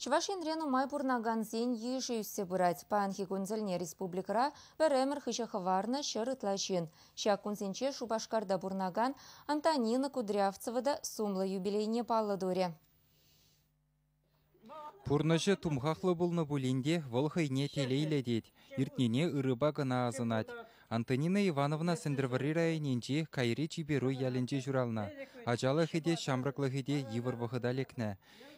Чӑваш Енре нумай пурӑнакансен йышӗ ӳссе пырать. Паянхи кун тӗлне республикӑра пӗр ӗмӗр хыҫа хӑварнӑ ҫӗр ытла ҫын. Ҫак кунсенче Шупашкарта пурӑнакан Антонина Кудрявцева та сумлӑ юбилейне паллӑ турӗ. Пурнӑҫӗ тумхахлӑ пулнӑ пулин те вӑл хӑйне телейлӗ тет, иртнине ырӑпа кӑна асӑнать. Антонина Ивановна Сӗнтӗрвӑрри районӗнчи Кайри Чиперуй ялӗнче ҫуралнӑ. Ачалӑхӗ те, ҫамрӑклӑхӗ те йывӑр вӑхӑта лекнӗ.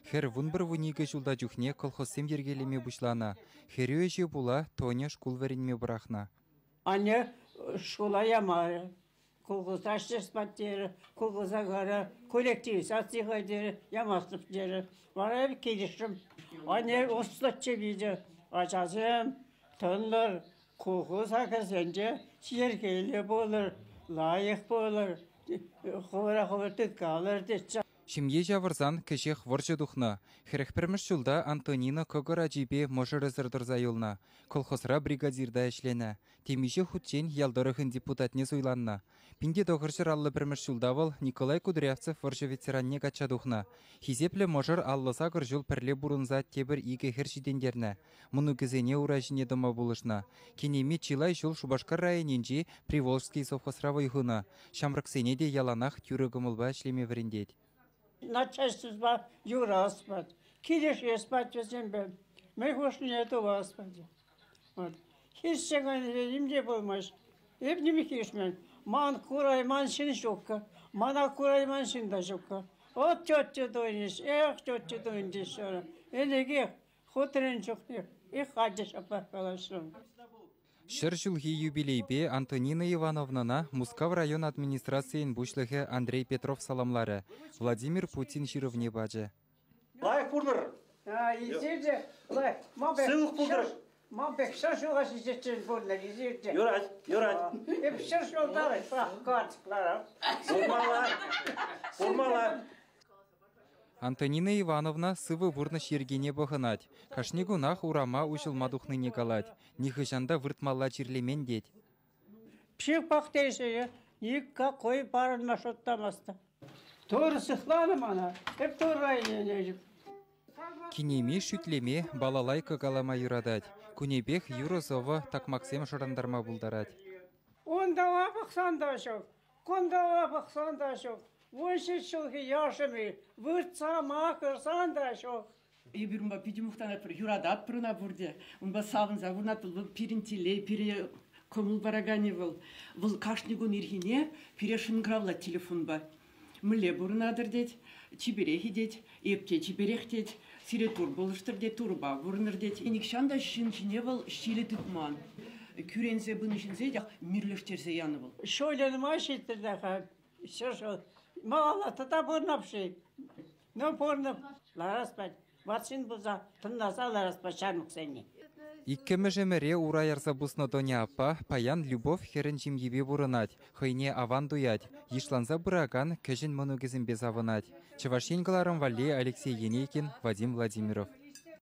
Хӗр 11-12 ҫулта чухне колхозсем йӗркелеме пуҫланӑ. Хӗрӳ ӗҫе пула Тоня шкул вӗренме пӑрахнӑ. Анне шкула ямарӗ. Колхоза ӗҫлес терӗ, колхоза кайрӗ, коллективизаци хӑй терӗ, ямастӑп терӗ. Вара эп килӗшрӗм. Анне ӑслӑччӗ питӗ. Ачасем, тӑнлӑр, колхоза кӗрсен те йӗркеллӗ пулӑр, лайӑх пулӑр, хӑвӑра хӑвӑр тыткалӑр тетчӗ. Ҫемье ҫавӑрсан кӗҫех вӑрҫӑ тухнӑ. 41-мӗш ҫулта Антонина кӑкӑр ачипе мӑшӑрӗсӗр тӑрса юлнӑ. Колхозра бригадирта ӗҫленӗ. Темиҫе хутчен ял тӑрӑхӗн депутатне суйланнӑ. 1951 ҫулта вӑл Николай Кудрявцев вӑрҫӑ ветеранне качча тухнӑ. Хисеплӗ мӑшӑр 58 ҫул пӗрле пурӑнса тепӗр икӗ хӗр ҫитӗнтернӗ. Мӑнукӗсене ура ҫине тӑма пулӑшнӑ. Кинеми чылай ҫул Шупашкар районӗнчи Приволжский совхозра вӑй хунӑ. Ҫамрӑксене те яланах тӳрӗ кӑмӑлпа ӗҫлеме вӗрентет. Начальствӑпа юрас пать, килӗшес пать вӗсемпе, мӗн хушнине тӑвас пать. Вот. Хирӗҫсе кайнипе ним те пулмасть. Эп нимех хирӗҫмен. Ман курайман ҫын ҫуккӑ. Мана курайман ҫын та ҫуккӑ. Вот тетя Дунич, эх, тетя Дунич, ӗлӗкех хутрен чухне их хатӗ ҫапла калаҫрӑм. Ҫӗр ҫулхи юбилейпе Антонина Ивановнӑна Мускав район администрацийӗн пуҫлӑхӗ Андрей Петров саламларӗ, Владимир Путин ҫырӑвне пачӗ. Лайӑх пурнӑр! Илсе лайӑх. Сывлӑх пултӑр! Ман пек ҫӗр ҫула ҫитиччен пурнӑр, илсе Юрать, юрать. Эп ҫӗр ҫулта ларап. Курмалла, курмалла. Антонина Ивановна сывӑ пурнӑҫ йӗркине пӑхӑнать. Кашни кунах урама уҫӑлма тухнине калать. Нихӑҫан та выртмалла чирлемен тет. Психпах теҫҫӗ, никакой парӑнма шутламастӑп. Турӑ сыхланӑ мана, эп Турра ӗненетӗп. Кинеми шӳтлеме, балалайка калама юратать. Кунӗпех юрӑ-сӑвӑ, такмаксем шӑрантарма пултарать. Унталла пӑхсан та ҫук, кунталла пӑхсан та ҫук. 17 ҫулхи яшӑм-и, выртса макӑрсан та ҫук. Эпир унпа питӗ мухтанатпӑр, юрататпӑр ӑна пурте. Унпа савӑнса пурӑнатпӑр. Вӑл пирӗн телей, пире кӑмӑл параканӗ вӑл. Вӑл кашни кун ирхине пире шӑнкӑравлать телефонпа. Мӗнле пурӑнатӑр тет, чиперех-и тет, эп те чиперех тет, сире тур пулӑштӑр тет, турӑпа пурӑнӑр тет. Нихҫан та ҫын ҫине вӑл ҫилӗ тытман. Кӳренсе пынӑ ҫынсене те мирлештерсе янӑ вӑл. Ҫулӗ нумай ҫитрӗ те-ха, ҫӗр малалла тата пурӑнап-ши? Ну, пурӑнӑп, ларас пать. Ват ҫын пулса тӑнласа ларас пать ҫамрӑксене. Иккӗмӗш ӗмӗре ура ярса пуснӑ Тоня аппа паян Любовь хӗрӗн ҫемйипе пурӑнать, хӑйне аван туять, йышланса пыракан кӗҫӗн мӑнукӗсемпе савӑнать. Чӑваш Ен кӑларӑм валли Алексей Енейкин, Вадим Владимиров.